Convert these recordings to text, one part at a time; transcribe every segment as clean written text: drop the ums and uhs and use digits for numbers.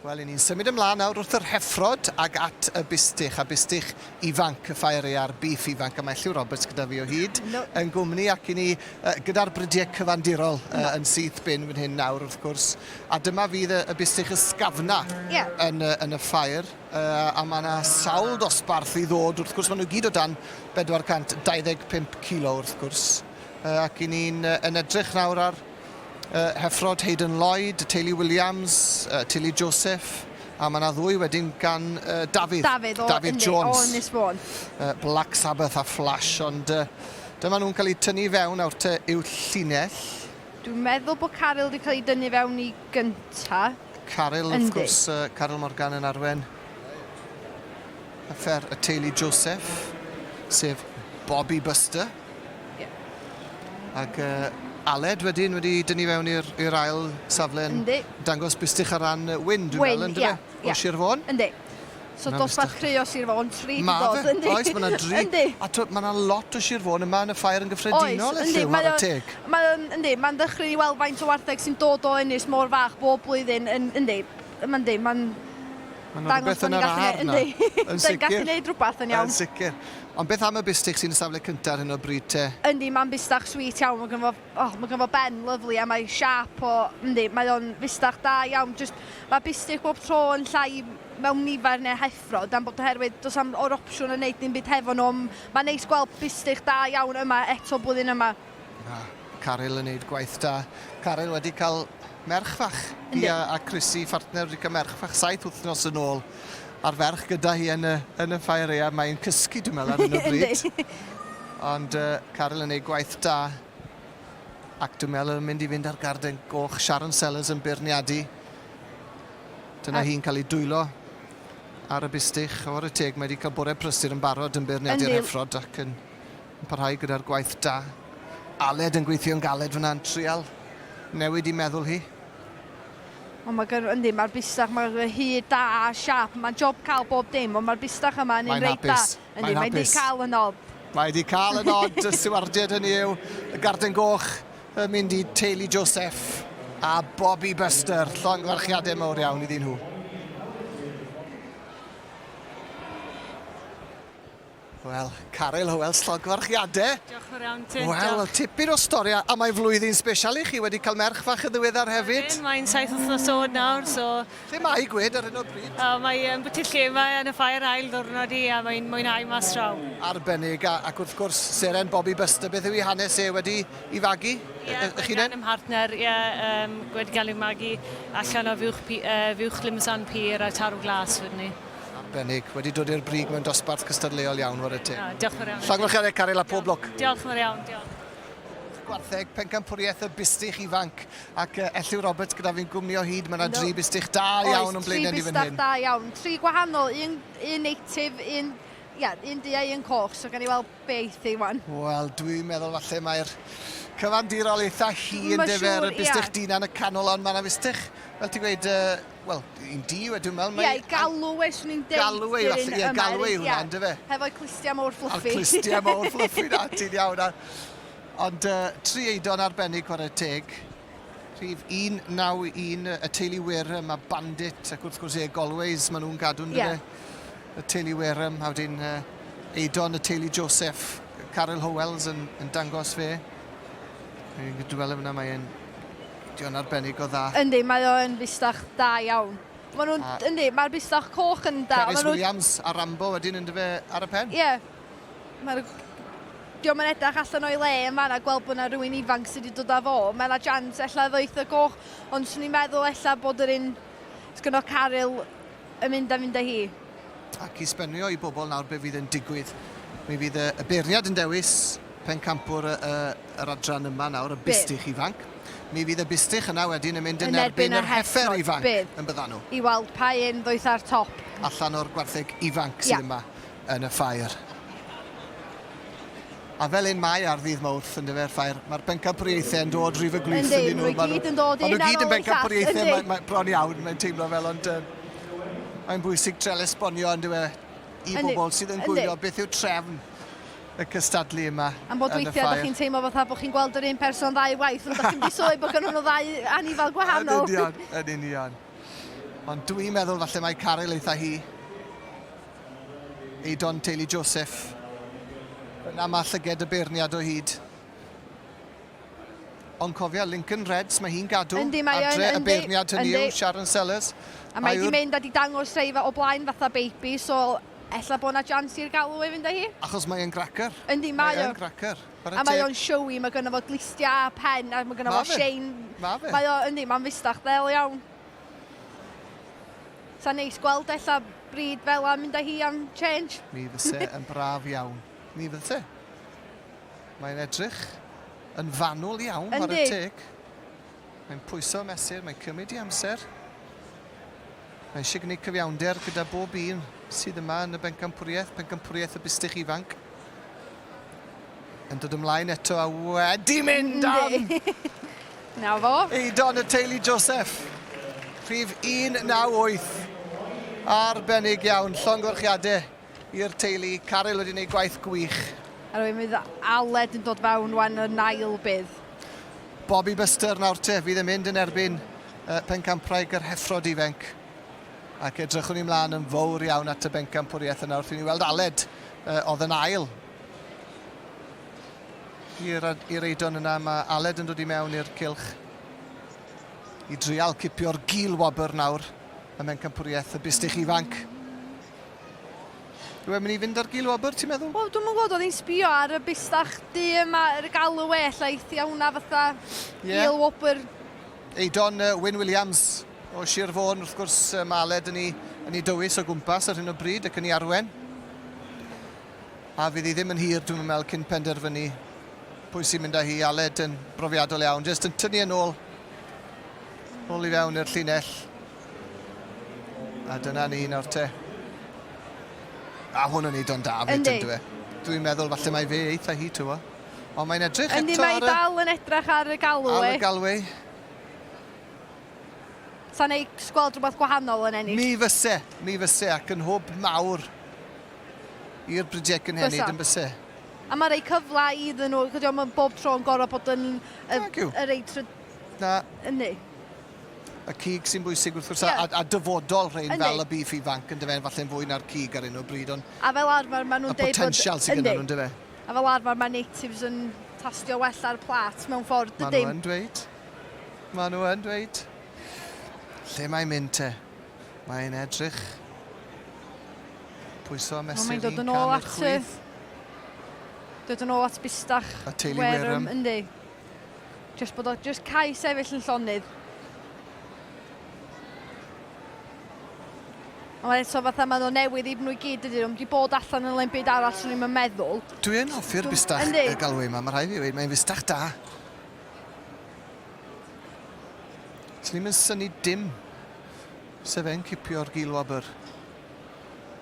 Wel, i ni'n symud ymlaen nawr wrth yr heffrod ag at y bustych, a bustych ifanc, y ffair a'r bîff ifanc, a mae Elliw Roberts gyda fi o hyd no. yn gwmni, ac i ni uh, gyda'r brydiau cyfandirol uh, yn syth bin fan hyn nawr, wrth gwrs. A dyma fydd y, y bustych ysgafna yeah. yn, yn y ffair, uh, a mae yna sawl dosbarth i ddod, wrth gwrs, maen nhw gyd o dan 425 kilo, wrth gwrs. Uh, ac i ni'n uh, yn edrych nawr ar Heffrod Hayden Lloyd, teulu Williams, teulu Joseph, a mae yna ddwy wedyn gan uh, Dafydd. Dafydd o, Dafydd yndi, Jones. o Ynys Môn. Black Sabbath a Flash, ond uh, dyma nhw'n cael eu tynnu fewn nawr te i'w llinell. Dwi'n meddwl bod Caryl wedi cael ei dynnu fewn i gynta. Caryl, wrth gwrs, uh, Caryl Morgan yn arwen affair y teulu Joseph, sef Bobby Buster. Ie. Ac uh, Aled wedyn wedi dynnu fewn i'r ail safle yn Yndi. dangos bustych ar ran Wyn, dwi'n Wyn, meddwl, ynddo ie, fe? O ie. Sir Fôn. Yndi. So Na, dosbarth Mr. cry o Sir Fôn, tri 'di Ma dod, fe, yndi? oes, mae yna dri. Yndi. A twel, mae yna lot o Sir Fôn yma yn y ffair yn Oes, gyffredinol, yndi. Elliw, Mae ar y o, teg. mae o'n, yndi, mae'n ddychryn i weld faint o wartheg sy'n dod o ynys mor fach bob blwyddyn, yn, yndi, mae'n, yndi, mae'n Mae 'na dangos rhywbeth bod yn ni'n yr gallu aer neud, 'na. yndi. Yn sicr. Gallu neud rhywbeth yn iawn. Yn sicr. Ond beth am y bustych sy'n y safle cyntaf ar hyn o bryd te? Yndi, mae'n bustach sweet iawn. Mae gynno fo, oh, mae gynno fo ben lyfli a mae siâp o, yndi, mae o'n fustach da iawn. Just, mae bustych bob tro yn llai mewn nifer neu heffrod, am bod oherwydd does am o'r opsiwn yn neud dim byd hefo nhw. Mae'n neis gweld bustych da iawn yma eto blwyddyn yma. Na, Caryl yn neud gwaith da. Caryl wedi cael merch fach. Yndi. Hi a, a Chrissy, phartner, wedi cael merch fach saith wythnos yn ôl. A'r ferch gyda hi yn y, yn y ffair aeaf. Mae'n cysgu, dwi'n meddwl, ar hyn o bryd. Yndi. Ond uh, Caryl yn neud gwaith da. Ac dwi'n meddwl yn mynd i fynd ar garden goch. Sharon Sellers yn beirniadu. Dyna A- hi'n cael ei dwylo ar y bustych. O, ar y teg, mae wedi cael bore prysur yn barod yn beirniadu'r Yndi. heffrod ac yn Yn parhau gyda'r gwaith da. Aled yn gweithio'n galed fyna yn trial newid i meddwl hi. Ond mae gen, yndi, mae'r bustach, mae'r hyd da a siap, mae'n job cael bob dim, ond mae'r bustach yma yn un Mae'n reit da. hapus. Yndi, Mae'n mae di hapus. cael y nod. Mae di cael y nod, y stiwardiaid hynny yw, y Garden Goch yn mynd i teulu Joseph a Bobby Buster. Llongyfarchiadau mawr iawn iddyn nhw. Wel, Caryl Hywel, llongyfarchiadau. Diolch yn fawr iawn ti. Wel, tipyn o stori, a mae flwyddyn sbesial i chi wedi cael merch fach yn ddiweddar hefyd. Ydyn, mae'n saith wythnos oed nawr, so... Lle mae hi gwed ar hyn o bryd? O, mae yn bwyty lle mae yn y ffair ail ddwrnod i a mae'n mwynhau mas draw. Arbennig, a, ac wrth gwrs, seren Bobby Buster, beth yw ei hanes e wedi i fagu? Ie, yeah, gan ym mhartner, ie, yeah, um, wedi cael ei magu allan o fuwch, uh, fuwch Limsan Pier a Tarw Glas, wedyn ni. Arbennig. Wedi dod i'r brig mewn dosbarth cystadleuol iawn, ware teg. Na, diolch yn fawr iawn. Llongyfarchiadau Caryl a pob lwc. Diolch yn fawr iawn, diolch. Gwartheg, pencampwriaeth y bustych ifanc ac uh, Elliw Roberts gyda fi'n gwmni o hyd. Mae yna dri bustych da iawn yn blaenau ni fan hyn. Oes, tri bustach da iawn. Tri gwahanol, un, un native, un, ia, un du a un coch. So gan i weld be eith hi wan. Wel, dwi'n meddwl falle mae'r cyfandirol eitha hi yn dyfe ar y bustych yeah. dina yn y canol, ond mae yna fustych, fel ti'n gweud, uh, Wel, un du yw e, dwi'n meddwl. Ie, yeah, Galway, swn i'n deud. Galway, falle, ie, Galway hwnna, ynddo fe? Hefo'i clustiau mor fluffy. A'r clustiau mor fluffy, na, ti'n iawn. Ond uh, tri eidon arbennig, chwarae teg. Rhif 191, y teulu Wareham a Bandit, ac wrth gwrs e, Galways, maen nhw'n gadw, ynddo yeah. fe? Y teulu Wareham, a wedyn uh, Eidon, y teulu Joseph, Caryl Howells yn, yn dangos fe. Dwi'n gweld fyna, mae'n Di o'n arbennig o dda. Yndi, mae o yn fustach da iawn. Maen nhw'n, A- yndi, mae'r bustach coch yn da. Carys Ma' nhw- Williams a Rambo wedyn yn dyfe ar y pen. Ie. Mae'r... Dio'm yn edrych allan o'i le yn fan'na gweld bod 'na rhywun ifanc sydd wedi dod â fo. Mae 'na chance ella ddoith y goch, ond 'swn i'n meddwl ella bod yr un sgynno Caryl yn mynd a fynd â hi. Ac i sbenio i bobl nawr be fydd yn digwydd. Mi fydd y, y beirniad yn dewis pencampwr y, y, yr adran yma nawr, y bustych ifanc. Mi fydd y bustych yna wedyn yn mynd yn, yn erbyn yr heffer ifanc bydd. yn byddan nhw. I weld pa un ddoeth ar top. Allan o'r gwartheg ifanc sydd yeah. yma yn y ffair. A fel un mae ar ddydd Mawrth yn dyfe'r ffair, mae'r bencampwriaethau yn dod rhif y gwlith yn nhw. Yndi, gyd yn dod un ar ôl y llall. Maen nhw gyd yn bencampwriaethau, mae, mae bron iawn, mae'n teimlo fel, ond um, mae'n bwysig trel esbonio yn dywe i bobl sydd yn gwylio beth yw trefn y cystadlu yma. Am bod weithiau ydych chi'n teimlo fatha bod chi'n gweld yr un person ddau waith, ond ydych chi'n di sylwi bod gen nhw ddau anifal gwahanol. Yn union, yn union. Ond dwi'n meddwl falle mae Caryl eitha hi. Eidon teulu Joseph. Yna mae llyged y beirniad o hyd. Ond cofia, Lincoln Reds, mae hi'n gadw. Yndi, mae adre, yn, y beirniad hynny yw, Sharon Sellers. A mae wedi mynd a di dangos rhai o blaen fatha baby, so ella bod na chance i'r galw i fynd â hi. Achos mae e'n gracker. Yndi, mae o. Mae e'n gracker. A mae o'n showy, mae gynno fo glustia a pen, a mae gynno fo shein. Ma fe. Mae o, yndi, mae'n fustach ddel iawn. Sa neis gweld ella bryd fel a mynd â hi am change. Mi fyse yn braf iawn. Mi fyse. Mae'n edrych yn fanwl iawn, ar y teg. Mae'n pwyso mesur, mae'n cymryd i amser. Mae eisiau gwneud cyfiawnder gyda bob un sydd yma yn y bencampwriaeth, pencampwriaeth y bustych ifanc. Yn dod ymlaen eto a wedi mynd am! Na fo. Eidon y teulu Joseph. Rhif 198. Arbennig iawn, llongyfarchiadau i'r teulu. Caryl wedi gwneud gwaith gwych. A rwy'n mynd Aled yn dod fewn wan yn ail bydd. Bobby Buster nawr te, fydd yn mynd yn erbyn pencampraig yr heffrod ifanc. Ac edrychwn ni mlaen yn fawr iawn at y bencampwriaeth yna wrth i ni weld Aled oedd yn ail i'r Eidon yna. Mae Aled yn dod i mewn i'r cylch i drial cipio'r gil wobr nawr ym mhencampwriaeth y bustych ifanc. Yw e'n mynd i fynd ar gil wobr, ti'n meddwl? Wel, dwi'm yn gwybod, oedd hi'n sbio ar y bustach du yma, yr galw we, ella eithia hwnna fatha yeah. gil wobr. Eidon Wyn Williams o Sir Fôn, wrth gwrs, mae Aled yn ei, yn ei dywys o gwmpas ar hyn o bryd ac yn ei arwen. A fydd hi ddim yn hir, dwi'n meddwl, cyn penderfynu pwy sy'n mynd â hi. Aled yn brofiadol iawn, jyst yn tynnu yn ôl, ôl i fewn i'r llinell. A dyna ni nawr te. A hwn yn neud o'n da fyd, ynddo fe? Dwi'n meddwl falle mai fe eitha hi, ti'n Ond mae'n edrych eto ar y... Mae dal yn edrych ar y Galway. Ar y Galway. Sa'n neis gweld rhywbeth gwahanol yn ennill. Mi fyse, mi fyse, ac yn hwb mawr i'r bridiau cynhenid yn byse. A mae'n rhoi cyfle iddyn nhw, cos dio'm bob tro yn gorfod bod yn y, y rei tryd... Na. Yndi. Y cig sy'n bwysig wrth gwrs, yeah. a, a dyfodol rhain fel y beef ifanc yn dyfe, falle'n fwy na'r cig ar hyn o bryd, ond... A fel arfer maen nhw'n deud bod... Y potensial sydd gyda nhw'n dyfe. A fel arfer mae natives yn tastio well ar plat mewn ffordd, dydyn? Maen nhw yn dweud. Maen nhw yn dweud. Lle mae'n mynd te? Mae'n edrych. Pwyso a mesur un cam i'r chwith. Dod yn ôl at bustach. A teulu Werham. Yndi. Just bod o, just cae sefyll yn llonydd. Ond mae eto fatha maen nhw newydd i nhw i gyd dydyn nhw, wedi bod allan yn le'n byd arall swn i'n meddwl. Dwi yn hoffi'r bustach y Galway yma, mae rhaid fi weud, mae'n fustach da. Swn i'm yn synnu dim se fe'n cipio'r gil wobr.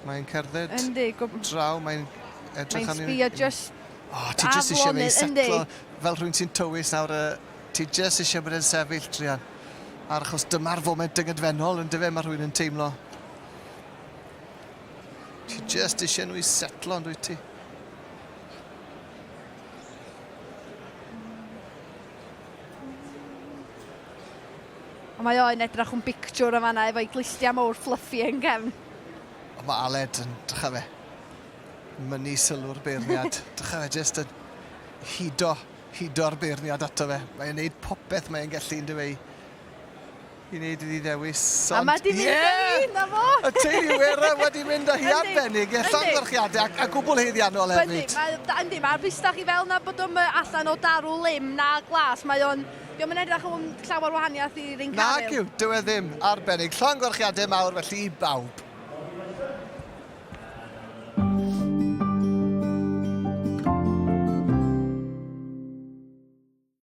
Mae'n cerdded Yndi, draw, mae'n edrych arni. Mae'n sbio just O, ti jyst eisiau fe i setlo fel rhywun sy'n tywys nawr. Ti jyst eisiau bod e'n sefyll, druan. A'r achos dyma'r foment dyngedfennol, yn dyfe, mae rhywun yn teimlo. Ti jyst eisiau nhw i setlo, yn dwyt ti? Ond mae o'n edrych yn bictiwr yn fanna efo'i glustiau mawr fluffy yn gefn. Ond mae Aled yn, drycha fe, mynnu sylw'r beirniad. Drycha fe, jyst yn hudo, hudo'r beirniad ato fe. Mae'n neud popeth mae'n gallu, yn dyfe, i wneud iddi ddewis. Ond, a mae di mynd yeah! â hi, na fo! Y teulu Wera wedi mynd â hi arbennig, ie, llongyfarchiadau ac, a gwbl haeddiannol hefyd. Yndi, mae'r bustach i fel na bod o'n allan o darw lim na glas, mae o'n... Dio'm yn edrych yn llawer wahaniaeth i'r un Nag yw, dyw e ddim. Arbennig. Llongyfarchiadau mawr felly i bawb.